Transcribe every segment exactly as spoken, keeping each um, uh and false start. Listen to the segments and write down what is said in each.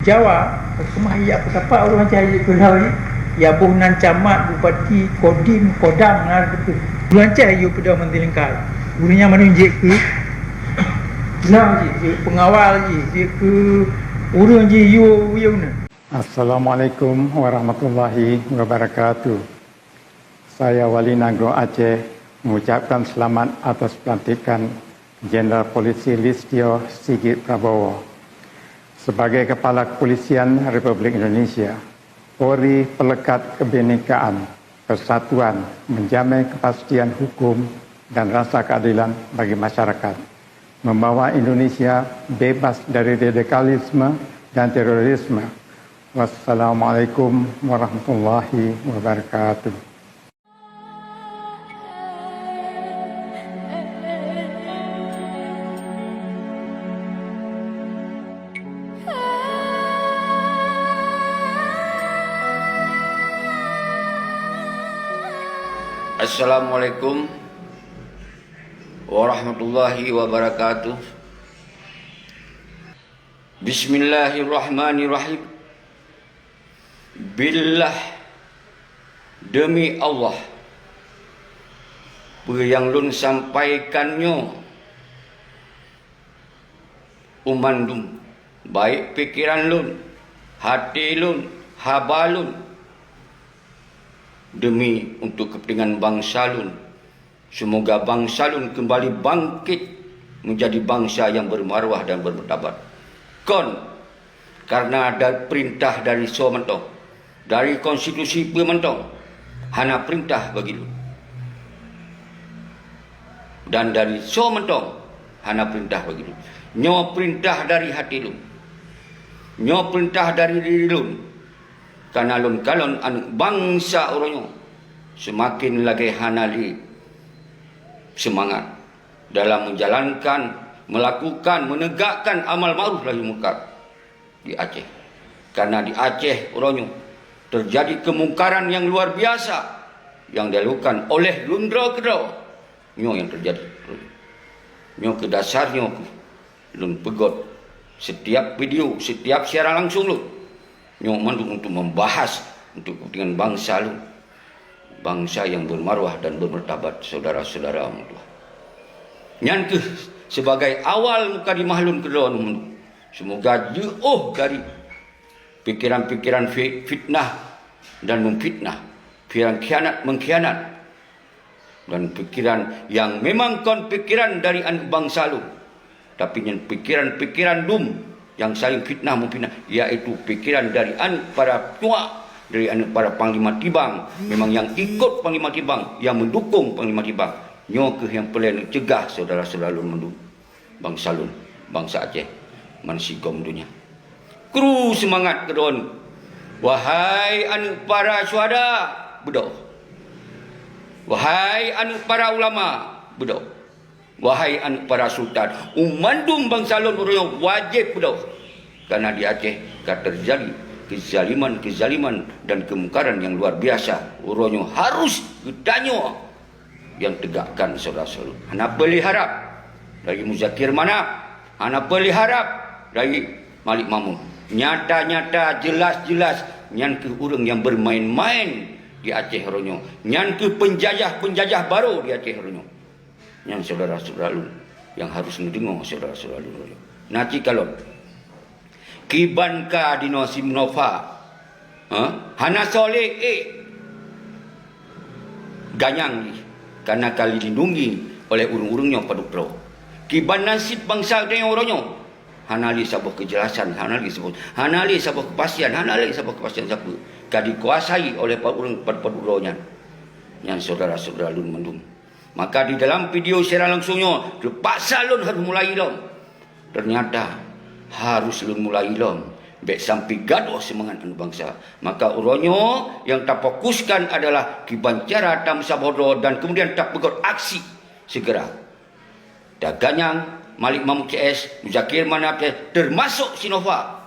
Jawa, keumah ijak peusapat ureuëng Aceh jeuet keu lheueh, ya boh nan camat, bupati, kodim, kodam, na beutôi. Ureuëng Aceh yue peudong manti lingkai. Ureuëng nyan mandum jeuet keu lheueh jih, jeuet peungawal jih, jeuet keu ureuëng jih yue, yue na. Assalamualaikum warahmatullahi wabarakatuh. Saya Wali Nanggroe Aceh mengucapkan selamat atas pelantikan Jenderal Polisi Listio Sigit Prabowo sebagai Kepala Kepolisian Republik Indonesia. Polri pelekat kebinekaan, persatuan, menjamin kepastian hukum dan rasa keadilan bagi masyarakat, membawa Indonesia bebas dari radikalisme dan terorisme. Wassalamualaikum warahmatullahi wabarakatuh. Assalamualaikum warahmatullahi wabarakatuh. Bismillahirrahmanirrahim. Billah, demi Allah, peue nyang lôn sampaikan nyoe u mandum, baik pikeran lôn, até lôn, haba lôn, demi untuk kepentingan bansa lôn. Seumoga bansa lôn keumbali bangkét meujadi bansa nyang beumarwah dan beumartabat. Kon, kareuna da-, peurintah dari soe mantong, dari konstitusi peue mantong, hana peurintah bagi lôn. Dan dari soe mantong, hana peurintah bagi lôn. Nyoe peurintah dari até lôn. Nyoe peurintah dari diri lôn. Kareuna lôn kalon aneuëk bansa uroe nyoe seumaken lagée hana lé seumangat dalam meujalankan, meulakukan, meunegakkan amal ma'ruf nahi mungkar di Aceh. Kareuna di Aceh uroe nyoe teujadi keumungkaran nyang luar biasa nyang dilakukan oleh lôn droe keudroe. Nyoe nyang teujadi. Nyoe keuh dasar nyoe keuh lôn peugét setiap video, setiap siaran langsung lôn. Nyoe mandum untuk membahas untuk kepentingan bansa lôn. Bansa nyang beumarwah dan beumartabat, syedara-syedara meutuah. Nyan keuh sibagai awal mukadimah lôn keudroe mandum. Seumoga jiôh dari pikeran-pikeran fi-, fitnah dan meufitnah, pikeran khianat-meukhianat, dan pikeran nyang memang kon pikeran dari aneuëk bansa lôn, tapi nyan pikeran-pikeran dum nyang saléng fitnah meufitnah, yaitu pikeran dari aneuëk para tuak, dari aneuëk para panglima tibang, memang nyang ikot panglima tibang, nyang meudukong panglima tibang. Nyoe keuh nyang peureulée neucegah syedara-syedara lôn mandum. Bansa lôn, bansa Aceh, bansigom donya. Kru seumangat keudroe, wahai aneuëk para syuhada, beudôh! Wahai aneuëk para ulama, beudôh! Wahai aneuëk para sultan, u mandum bansa lôn uroe nyoe wajéb beudôh! Kareuna di Aceh ka teujadi keuzaliman-keuzaliman dan keumungkaran nyang luar biasa. Uroe nyoe harôh geutanyoe nyang tegakkan syedara-syedara lôn. Hana peue lé harab dari Muzakir Manaf, hana peue lé harab dari Malik Mahmud. Nyata-nyata, jeulaih-jeulaih, nyan keuh ureuëng nyang beumaén-maén di Aceh uroe nyoe. Nyan keuh peunjajah-peunjajah barô di Aceh uroe nyoe. Nyan syedara-syedara lôn nyang harôh neudeungoe syedara-syedara lôn uroe nyoe. Na cit kalon. Kiban ka dinoe si Nova, ha? Hana soe lé ék ganyang jih, kareuna ka lilindungi oleh ureuëng-ureuëng nyoe padub droe. Kiban naseb bansa geutanyoe uroe nyoe, hana lé saboh keujelasan, hana lé saboh, hana lé saboh keupastian, hana lé saboh keupastian sapeue, ka dikuasai oleh pa-, ureuëng pad-, padub droe nyan. Nyan syedara-syedara lôn mandum. Maka di dalam video siaran langsung nyoe, teupaksa lôn harôh mulai lom. Teunyata, harôh lôn mulai lom. Bék sampai gadôh seumangat aneuëk bansa. Maka uroe nyoe nyang tafokuskan adalah kiban cara tameusaboh droe dan keumudian tapeugét aksi seugera. Taganyang Malik Mahmud C S, Muzakir Manaf C S, teumasok si Nova.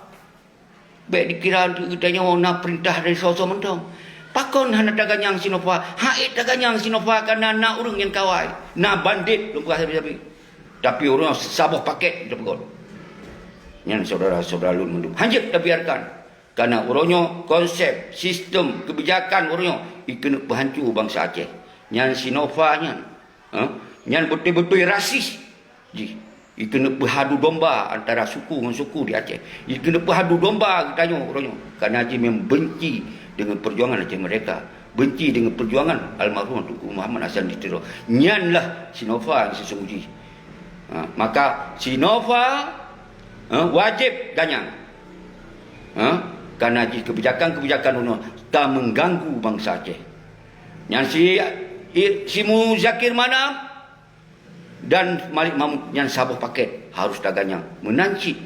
Bék dikira geutanyoe na peurintah dari soe-soe mantong. Pakon hana taganyang si Nova? Hana ék taganyang si Nova kareuna na ureuëng nyang kawai, na bandét lôn peugah sabe-sabe. Tapi ureuëng saboh pakét geupeugét. Nyan syedara-syedara lôn mandum, hanjeuet tabiarkan. Karena uroe nyoe konsep, sistem, kebijakan uroe nyoe i keuneuk peuhanco bansa Aceh. Nyan si Nova nyan, ha? Nyan beutôi-beutôi rasis jih. I keuneuk peuhadu domba antara suku ngon suku di Aceh. I keuneuk peuhadu domba geutanyoe uroe nyoe. Karena jih membenci dengan perjuangan Aceh Merdeka. Benci dengan perjuangan almarhum Teungku Muhammad Hasan di Tiro. Nyanlah si Nova nyang sesungguh jih. Ha, maka si Nova, ha, wajéb ganyang. Ha, karena jih kebijakan-kebijakan uroe nyoe ka mengganggu bansa Aceh. Nyan si, i, si Muzakir Manaf dan Malik Mahmud nyan saboh paket harus taganyang. Meunan cit,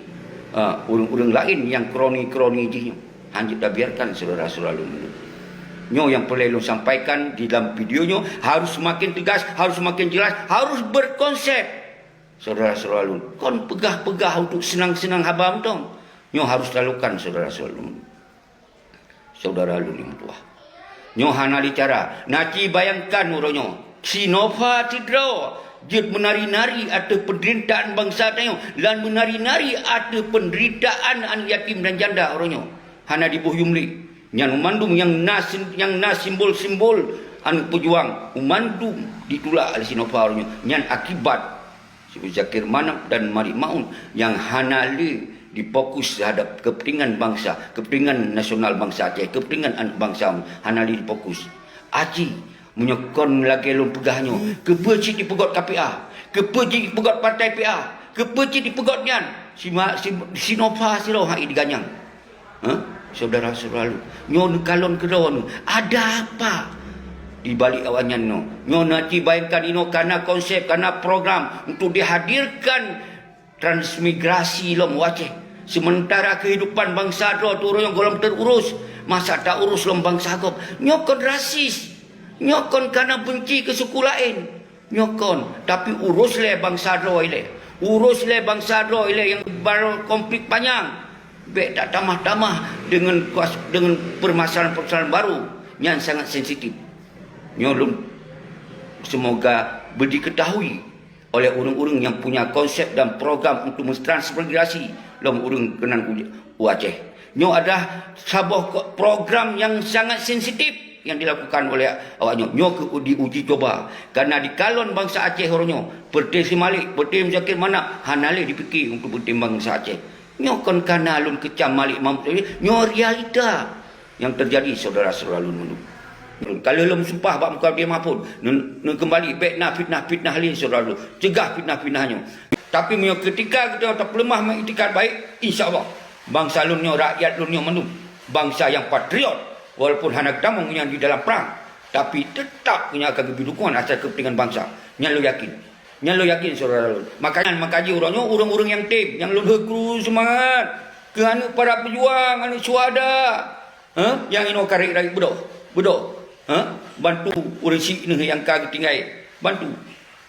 ha, ureuëng-ureuëng laén nyang kroni-kroni jih nyoe hanjeuet tabiarkan syedara-syedara lôn. Nyoe nyang peureulée lôn sampaikan di dalam video nyoe harus semakin tegas, harus semakin jelas, harus berkonsep. Syedara-syedara lôn, kon peugah-peugah untuk seunang-seunang haba mantong. Nyoe harus talakukan syedara-syedara lôn. Syedara lôn nyang meutuwah. Nyoe hana lé cara. Naci bayangkan uroe nyoe. Si Nova sidroe jeuet meunari-nari ateueh peunderitaan bansa tanyoe dan meunari-nari ateueh peunderitaan aneuk yatim dan janda uroe nyoe. Hana diboh yum lé. Nyan mandum nyang na sim-, nyang na simbol-simbol aneuk peujuang, mandum ditulak lé si Nova uroe nyoe. Nyan akibat si Muzakir Manaf dan Malik Maun nyang hana lé difokus terhadap kepentingan bansa, kepentingan nasional bansa Aceh, kepentingan aneuk bansa, hana lé difokus. Aci, meunyoe kon lagée lôn peugah nyoe, keupeue cit dipeugot K P A? Keupeue cit dipeugot partai P A? Keupeue cit dipeugot nyan? Si Ma-, si, si Nova sidroe hai diganyang. Ha? Syedara-syedara lôn, nyoe neukalon keudroe nyoe, ada apa di balik awaknyan nyoe? Nyoe naci bayangkan inoe kana konsep, kana program untuk dihadirkan transmigrasi lom u Aceh. Sementara kehidupan bansa droe turun nyang golom terurus, masa tak urus lom bansa gob. Nyoe kon rasis. Nyoe kon kana benci ke suku laén. Nyoe kon, tapi urus lé bansa droe ilée. Urus lé bansa droe ilée nyang baroe konflik panyang. Bék tatamah-tamah deungon kuas-, deungon permasalahan-permasalahan baru nyang sangat sensitif. Nyoe lôn, semoga beudikeutahui oleh ureuëng-ureuëng nyang punya konsep dan program untuk mentransmigrasi lom ureuëng keunan u, u Aceh. Nyoe adalah saboh ko-, program nyang sangat sensitif nyang dilakukan oleh awak nyoe. Nyoe keu diuji coba. Karena dikalon bansa Aceh uroe nyoe, peureuté si Malik, peureuté Muzakir Manaf, hana lé dipike untuk peureuté bansa Aceh. Nyoe kon kana lôn keucam Malik Mahmud, nyoe realita nyang teujadi, syedara-syedara lôn mandum. Ka lheueh lôn sumpah bak muka Nabi Mahfud, neu-, neukeumbali bék na fitnah-fitnah lé, syedara lôn. Cegah fitnah-fitnah nyoe. Tapi meunyoe keutika geutanyoe tapeuleumah meuiktikad baik, insya Allah, bansa lôn nyoe, rakyat lôn nyoe mandum, bansa nyang patriot, walaupun hana geutamong nyan di dalam prang, tapi teutap nyan akan geubri dukungan asai keupeuntengan bansa. Nyan lôn yakin. Nyan lôn yakin, syedara lôn. Makanya, maka jih uroe nyoe ureuëng-ureuëng nyang tem, nyang lôn heukru seumangat keu aneuëk para peujuang, aneuëk syuhada. Heh? Nyang inoe karek rayeuk beudôh, beudôh. Heh? Bantu ureuëng syiek neuh nyang ka geutinggai. Bantu.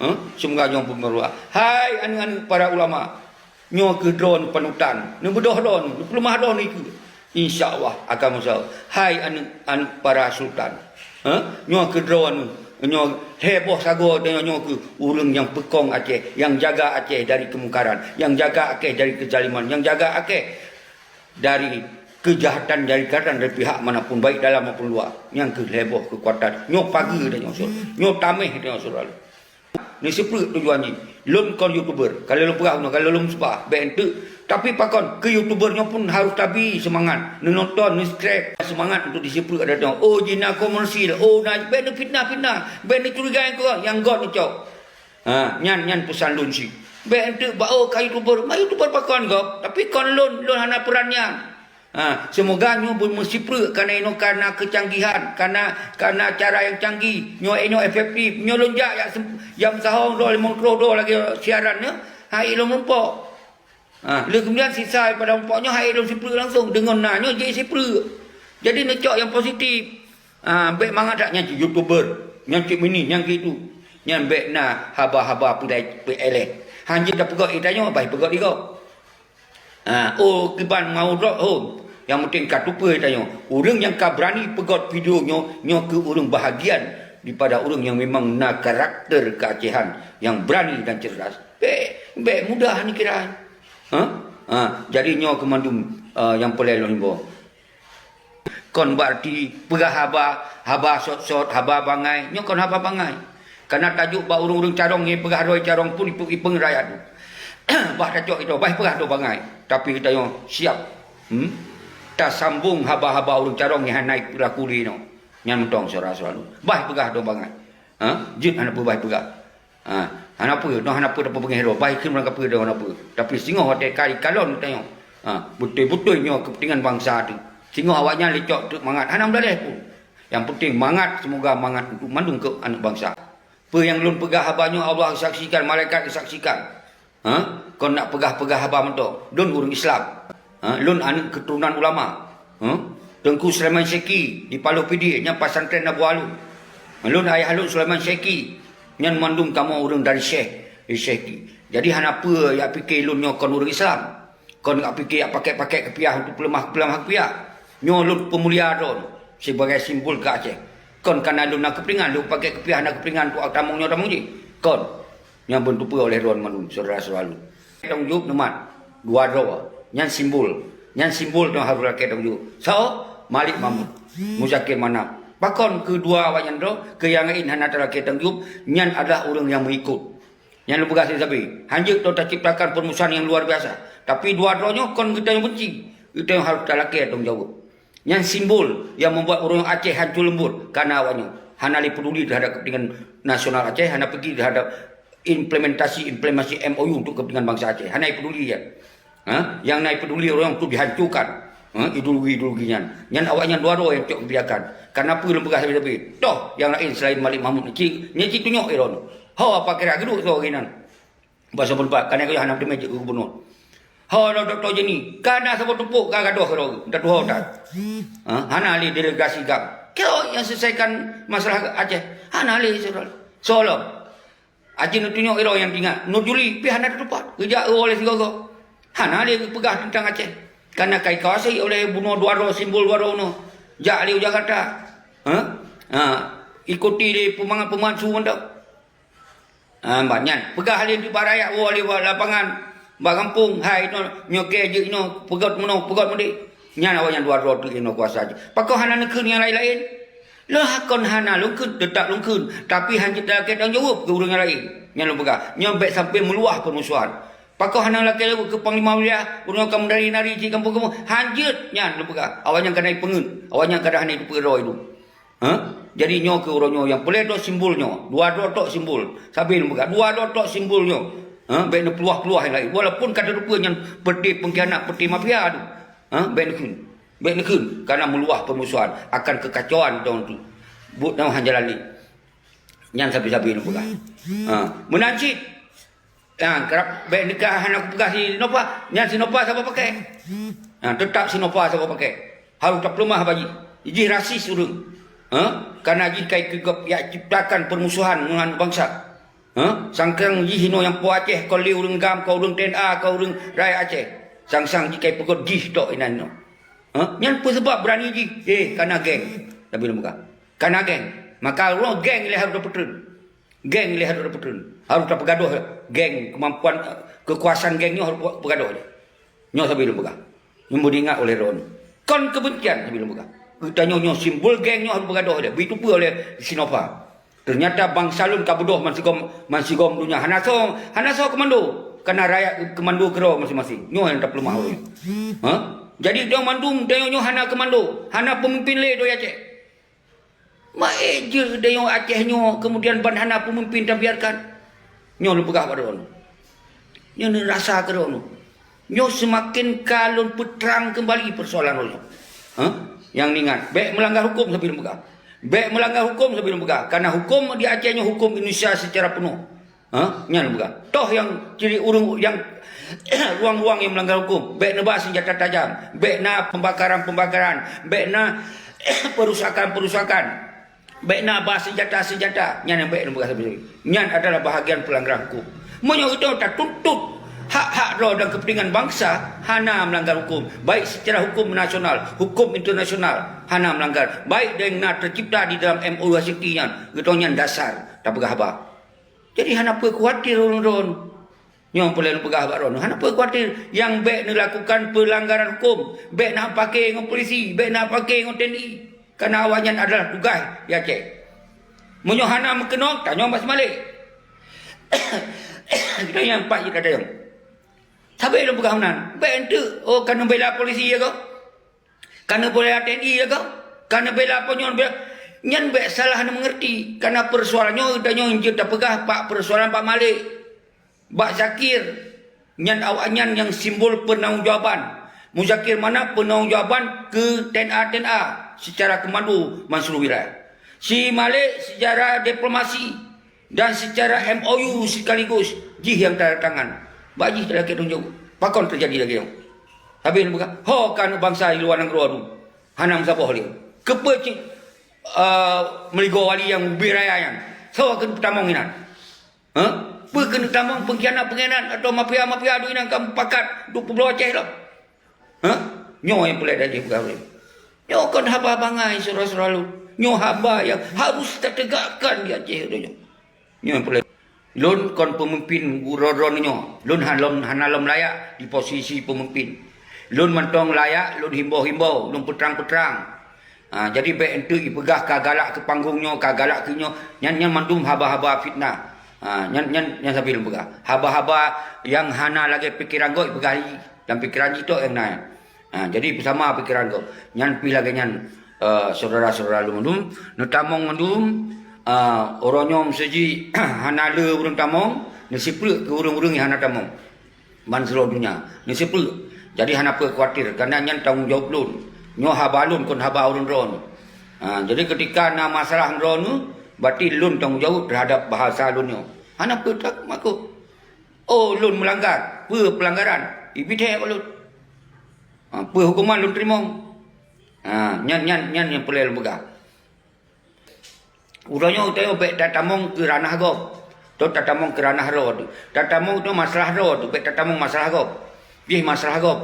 Heh? Seumoga nyoe beumeuruah. Hai aneuëk-aneuëk para ulama, nyoe keuh droeneuh panutan. Neubeudôh droeneuh, neupeuleumah droeneuh keue. Insya Allah akan meusawa. Hai aneuëk-aneuëk para sultan, heh? Nyoe keuh droeneuh, nyoe lhée boh sagoe tanyoe, nyoe keuh ureuëng nyang peukong Aceh, nyang jaga Aceh dari keumungkaran, nyang jaga Aceh dari keuzaliman, nyang jaga Aceh dari keujahatan, dari kejahatan dari pihak manapun, baik dalam maupun luar. Nyan keuh lhée boh keukuatan. Nyoe pageue tanyoe, syedara. Nyoe tameh tanyoe, syedara lôn. Neuseuprek tujuan jih. Lôn kon youtuber. Ka lheueh lôn peugah bunoe, ka lheueh lôn seupah, bék enteuk. Tapi pakon, keu youtuber nyoe pun harus tabi seumangat. Neunonton, neusubscribe, seumangat untuk diseuprek adat nyoe. Oh, jih na komersil. Oh, na, bék neufitnah-fitnah. Bék neucurigai keu nyang göt neucok. Ha, nyan, nyan peusan lôn cit. Bék enteuk bak, oh, ka youtuber. Ma youtuber pakon gob, tapi kon lôn, lôn hana peuran nyan. Ha, seumoga nyoe beumeusipreuk kana inoe kana keucanggihan, kana, kana cara nyang canggih. Nyoe, nyoe efektif. Nyoe lôn jak, jak sem-, jam sahong droe, limong ploh droe lagée siaran nyoe. Ha, ilôn mumpok. Ha, lheueh keumudian sisa daripada mumpok nyoe, ha, ilôn sipreuk langsong. Deungon na nyoe jih sipreuk. Jadi neucok nyang positif. Ah, bék mangat that nyan cit youtuber, nyan cit mini, nyan cit itu. Nyan bék na haba-haba peudai peuéléh. Hanjeuet tapeugöt itanyoe, bah peugöt igob. Ah, oh, kiban mau drop, oh. Nyang penting ka tupeue itanyoe. Ureuëng nyang ka berani peugöt video nyoe, nyoe keuh ureuëng bahagian daripada ureuëng nyang memang na karakter keacehan, nyang berani dan cerdas. Bék, bék mudah nikira. Ha? Ha, jadi nyoe keu mandum, eh, nyang peureulée lôn himbau. Kon berarti peugah haba, haba sot-sot, haba bangai. Nyoe kon haba bangai. Kana tajok bak ureuëng-ureuëng carông nyang peugah droe carông pun ipeung-ipeung rakyat tu. Bah tacok itu, bah peugah droe bangai. Tapi geutanyoe siap. Hmm? Tasambong haba-haba ureuëng carông nyang hana peulaku lé nyoe. Nyan mantong syedara-syedara lôn. Bah peugah droe bangai. Ha? Jeuet hana peue bah peugah. Ha, hana peue, noh hana peue tapeubangeh droe, bah kheun ureuëng kapeue droe hana peue. Tapi singoh watée ka jikalon geutanyoe. Ha, beutôi-beutôi nyoe keupeuntengan bansa teuh. Singoh awaknyan licok teuk mangat, hana meudaleh pun. Nyang peunteng mangat, seumoga mangat untuk mandum keu aneuëk bansa. Peue nyang lôn peugah haba nyoe Allah geusaksikan, malaikat geusaksikan. Ha? Kon nak peugah-peugah haba mantong. Lôn ureuëng Islam. Ha? Lôn aneuëk keuturonan ulama. Ha? Teungku Sulaiman Syeki di Paloh Pidie, nyan pesantren Abu Alun. Lôn ayah lôn Sulaiman Syeki, nyan mandum kamoe ureuëng dari syekh, dari syeki. Jadi hana peue jak pike lôn nyoe kon ureuëng Islam. Kon jak pike jak pakèk-pakèk keupiah untuk peuleumah-peuleumah keupiah. Nyoe lôn peumulia droe sibagai simbol keu Aceh. Kon kana lôn na keupeuntengan, lôn pakèk keupiah na keupeuntengan untuk tamong nyoe tamong jih. Kon. Nyang beuteupeue oleh droe mandum, syedara-syedara lôn. Tanggung jaweueb neumat dua droe, nyan simbol. Nyan simbol nyang harôh lakèe tanggung jaweueb. Soe? Malik Mahmud, Muzakir Manaf. Pakon keu dua awaknyan droe, keu nyang laén hana talakèe tanggung jaweueb, nyan adalah ureuëng nyang meuikot. Nyan lôn peugah sabe-sabe. Hanjeuet droe taciptakan peurmusuhan nyang luar biasa. Tapi dua droe nyoe kon geutanyoe benci. Geutanyoe harôh talakèe tanggung jaweueb. Nyan simbol nyang membuat ureuëng Aceh hancur lembur karena awaknyoe hana lé peduli terhadap kepentingan nasional Aceh, hana peduli terhadap implementasi-implementasi M O U untuk kepentingan bangsa Aceh. Hana peduli ya. Ha? Yang na peduli orang tu dihancurkan. Ha? Ideologi-ideologi nyan. Nyan awaknyan dua droe nyang cok kebijakan. Karena peue lôn peugah sabe-sabe? Toh yang lain selain Malik Mahmud ni, ci, nyan ci tunyok iron. Ho apa kira geduk tu hari nan? Bahasa Bonpat, kan aku hana teumé cek gubernur. Ho lo Doktor Jenny, kana saboh tupuk ka gadoh keudroe, dah tuho dah. Ha, hana lé delegasi gam. Kira yang selesaikan masalah Aceh, hana lé saudara. Soalnya, Aceh neutunyok iro yang tinggal. Nur Juli pih hana tatupat. Geujak oleh sigogo. Hana lé peugah tentang Aceh. Karena kai kawasi oleh bunoe dua droe simbol dua droe unoe. Jak lé u Jakarta. Ha? Ha. Ikuti lé peumangat-peumangat su mantap. Ha, bak nyan. Peugah lé di bak rakyat woe lé bak lapangan, bak gampông, hai inoe, nyoe kèe jeuet inoe, peugöt meunoe, peugöt meudéh. Nyan awaknyan dua droe teuk inoe kuasa jih. Pakon hana neukheun nyang laén-laén? Lôn hakon hana lôn kheun, teutap lôn kheun. Tapi hanjeuet talakèe tanggung jaweueb keu ureueng nyang laén. Nyan lôn peugah. Nyoe bèk sampoe meuluah peurmusuhan. Pakon hana lakèe jaweueb keu panglima wilayah, ureueng ka meunari-nari cit gampông-gampông. Hanjeuet nyan lôn peugah. Awaknyan ka na ipeungeut. Awaknyan ka na hana itupeue droe ilôn. Ha? Jadi nyoe keuh uroe nyoe nyang peureulèe droe simbol nyoe. Dua droe tok simbol. Sabe lôn peugah, dua droe tok simbol nyoe. Ha? Bèk neupeuluah-peuluah nyang laén. Walaupun ka teupeue nyan peuté peungkhianat, peuté mafia tu. Ha? Bèk neukheun. Bèk neukheun. Karena meuluah peurmusuhan akan keukacauan dong tu. Buet nyang hana jalan lé. Nyan sabe-sabe lôn peugah. Ha. Meunan cit. Ha, karab bèk nikah hana kupeugah Sinova, nyan Sinova saboh pakèk. Ha, teutap Sinova saboh pakèk. Harôh tapeuleumah bak jih. Jih rasis ureueng. Ha? Karena jih ka ikeu gob jak ciptakan peurmusuhan ngon bansa. Ha? Sangkang jih inoe nyang po Aceh, kon lé ureueng gam, kon ureueng T N A, kon ureueng rakyat Aceh. Sang-sang jih ka ipeugöt jih tok inan inoe. Ha? Nyan peue sabab beurani jih? Eh, kana geng. Tapi lôn peugah. Kana geng. Maka uroe geng ilèe harôh tapeutreun. Geng ilèe harôh tapeutreun. Harôh tapeugadôh geng, keumampuan, eh, keukuasaan geng nyoe harôh peu-, peugadôh lé. Nyoe sabe lôn peugah. Nyoe beu diingat oleh droeneuh. Kon keubencian sabe lôn peugah. Geutanyoe nyoe simbol geng nyoe harôh peugadôh lé. Beuitupeue oleh Sinova. Ternyata bansa lôn ka beudôh mansigom, mansigom donya. Hana soe, hana soe keumando. Kana rakyat keumando keudroe maséng-maséng. Nyoe nyang tapeuleumah ureueng. Ha? Jadi, tanyoe mandum, tanyoe nyoe hana keumando. Hana peumimpin lé donya Aceh. Maék jeuet deungoe Aceh nyoe keumudian ban hana peumimpin tabiarkan? Nyoe lôn peugah bak droeneuh. Nyoe neurasa keu droeneuh. Nyoe seumaken ka lôn peutrang keumbali peusoalan droeneuh. Hah? Nyang ingat, bèk meulanggar huköm sabe lôn peugah. Bèk meulanggar huköm sabe lôn peugah. Karena huköm di Aceh nyoe huköm Indonesia seucara peunoh. Ha? Nyan lôn peugah. Toh nyang ciri ureueng nyang ruang-ruang nyang meulanggar huköm, bèk neuba seunjata tajam, bèk na pembakaran-pembakaran, bèk na perusakan-perusakan, bèk na ba seunjata-seunjata. Nyan nyang bèk lôn peugah sabe-sabe. Nyan adalah bahagian pelanggaran huköm. Meunyoe geutanyoe tatuntut hak-hak droe dan kepentingan bansa, hana meulanggar huköm, baik secara huköm nasional, huköm internasional, hana meulanggar, baik dan na teucipta di dalam M O U Helsinki nyan, geutanyoe nyan dasar tapeugah haba. Jadi hana peue khawatir droeneuh. Nyoe peureulèe neupeugah bak droeneuh, hana peue khawatir. Nyang bèk neulakukan peulanggaran huköm, bèk na paké ngon polisi, bèk na paké ngon T N I. Karena awaknyan adalah tugaih di Aceh. Meunyoe hana meukeunong, tanyong bak si Malek. Kita nyang empat jih tanyong. Sabé lôn peugah meunan, bèk enteuk, oh, ka neubela polisi ya ko? Ka neubela T N I ya ko? Ka neubela peunyoe, neubela, nyan bèk salah neumeungeurti. Karena persoalan nyoe, tanyoe jeuet tapeugah bak persoalan bak Malek. Bak Zakir, nyan awaknyan nyang simbol peunanggung jawaban. Muzakir Manaf peunanggung jawaban keu T N A, T N A secara komando ban seluruh wilayah. Si Malek secara diplomasi dan secara M O U sekaligus jih nyang tanda tangan. Bak jih talakèe tanggung jaweueb. Pakon teujadi lagèe nyoe? Habéh lôn peugah, ho ka aneuk bansa di luwa nanggroe tu hana meusaboh lé. Keupeue cit, eh, meuligoe wali nyang ubé raya nyan? Soe keuneuk peutamong inan? Hah? Peue keuneuk tamong peungkhianat-peungkhianat atau mafia-mafia duek inan ka meupakat untuk peubloe Aceh lom? Hah? Nyoe nyang peureulèe tajih peugah ulôn. Nyoe kon haba bangai syedara-syedara lôn. Nyoe haba nyang harus tategakkan di Aceh nyoe. Nyoe nyang peureulèe. Lôn kon peumimpin droe-droe nyoe. Lôn hana lom, hana lom layak di posisi peumimpin. Lôn mantong layak lôn himbau-himbau, lôn peutrang-peutrang. Ha, jadi bèk enteuk jipeugah ka galak keu panggong nyoe, ka galak keu nyoe. Nyan, nyan mandum haba-haba fitnah. Ha, nyan, nyan, nyan sabé lôn peugah. Haba-haba nyang hana lagèe pikeran gob jipeugah lé jih. Lam pikeran jih tok nyang na. Ha, jadi beusama pikeran gob. Nyan pih lagèe nyan, eh, syedara-syedara lôn mandum, neutamong mandum, eh, uroe nyoe meuseuji hana le ureueng tamong, neusipeureuk keu ureueng-ureueng nyang hana tamong. Ban seuluruh donya. Neusipeureuk. Jadi hana peue khawatir, karena nyan tanggong jaweueb lôn. Nyoe haba lôn kon haba ureueng droeneuh. Ha, jadi ketika na masalah droeneuh, berarti lôn tanggong jaweueb terhadap bahasa lôn nyoe. Hana peue takot. Oh, lôn meulanggar. Peue peulanggaran? Ibit hek lôn. Ha, peue huköman lôn teurimong? Ha, nyan, nyan, nyan nyang peureulèe lôn peugah. Uroe nyoe geutanyoe bèk tatamong keu ranah gob. Teuh tatamong keu ranah droe teuh. Tatamong keu masalah droe teuh, bèk tatamong masalah gob. Jih masalah gob.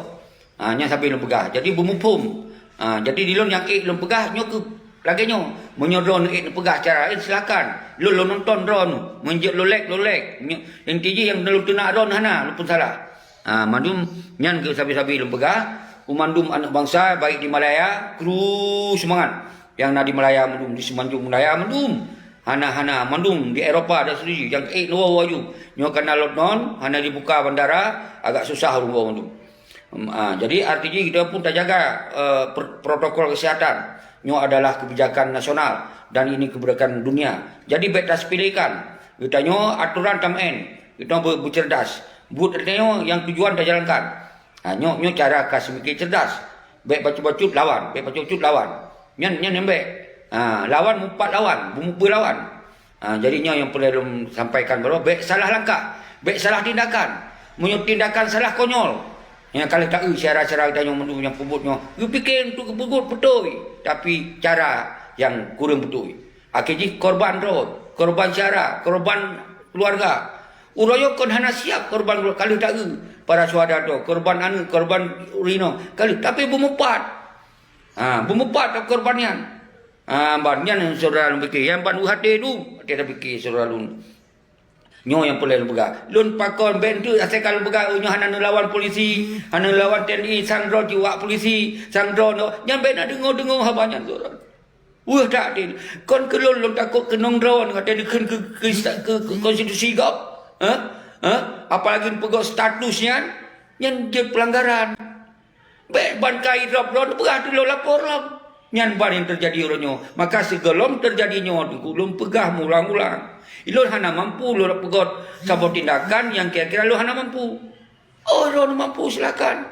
Ha, nyan sabé lôn peugah. Jadi beumuphom. Ha, jadi di lôn nyang ék lôn peugah nyoe keuh lagèe nyoe. Meunyoe droeneuh ék neupeugah cara laén, silakan. Lôn, lôn nonton droeneuh. Meunyoe jeuet lôn like, lôn like. Nyoe, inti jih nyang lôn teunak droeneuh hana, lôn pun salah. Ha, mandum nyan keuh sabé-sabé lôn peugah. Keu mandum aneuk bansa, baik di Malaya, kru seumangat. Nyang na di Malaya mandum, di seumanjung Malaya mandum. Hana, hana, mandum di Eropa dan seterusnya. Nyang ék neuwoe laju. Nyoe kana lockdown, hana dibuka bandara, agak susah ureueng woe mandum. Em, ah, jadi arti jih kita pun tajaga, eh, per-, protokol kesehatan. Nyoe adalah kebijakan nasional dan ini kebijakan dunia. Jadi bèk tasepelekan. Geutanyoe aturan tameu'en. Geutanyoe be-, beucerdas. Buet geutanyoe nyang tujuan tajalankan. Ha, nyoe, nyoe cara ka seumike cerdas. Bèk bacut-bacut lawan, bèk bacut-bacut lawan. Nyan, nyan nyang bèk. Ha, lawan mupat lawan, beumupeue lawan. Ha, jadi nyoe nyang peureulèe lôn sampaikan baroe, bèk salah langkah, bèk salah tindakan. Meunyoe tindakan salah konyol, nyang ka lheueh taeu syedara-syedara geutanyoe mandum nyang peubuet nyoe, geupike untuk geupeubuet beutôi, tapi cara nyang kureueng beutôi. Akhé jih korban droe, korban syedara, korban keuluwarga. Uroe nyoe kon hana siab korban ka lheueh taeu para syuhada droe, korban aneuk, korban ureueng inong, ka lheueh, tapi beumupat. Ha, beumupat korban nyan. Ha, ban nyan syedara lôn pike, nyang ban u H T tu, até tapike syedara lôn. Nyoe nyang peureulèe lôn peugah. Lôn pakon bèk tu asai ka lôn peugah, oh, nyoe hana neulawan polisi, hana neulawan T N I, sang droe jiwak polisi, sang droe nyoe. Nyan bèk na deungoe-deungoe haba nyan syedara. Weueh that deh. Kon keu lôn, lôn takot keunong droe nyoe, watèe neukheun keu, keu, keu, keu konstitusi gob. Hah? Hah? Apalagi neupeugah status nyan, nyan jeuet peulanggaran. Bèk ban ka idrop droe, neupeugah tu lôn lapor lom. Nyan ban nyang teujadi uroe nyoe. Maka sigohlom teujadi nyoe teungku, lôn peugah meuulang-ulang. Lôn hana mampu lôn peugöt saboh tindakan nyang kira-kira lôn hana mampu. Oh, droeneuh mampu, silakan.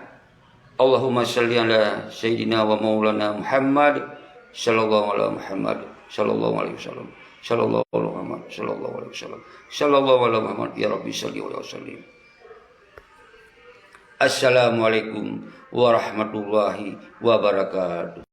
Allahumma shalli ala sayyidina wa maulana Muhammad, sallallahu ala Muhammad, sallallahu alaihi wasallam, sallallahu ala Muhammad, sallallahu alaihi wasallam, sallallahu ala Muhammad, ya Rabbi shalli wa sallim. Assalamualaikum warahmatullahi wabarakatuh.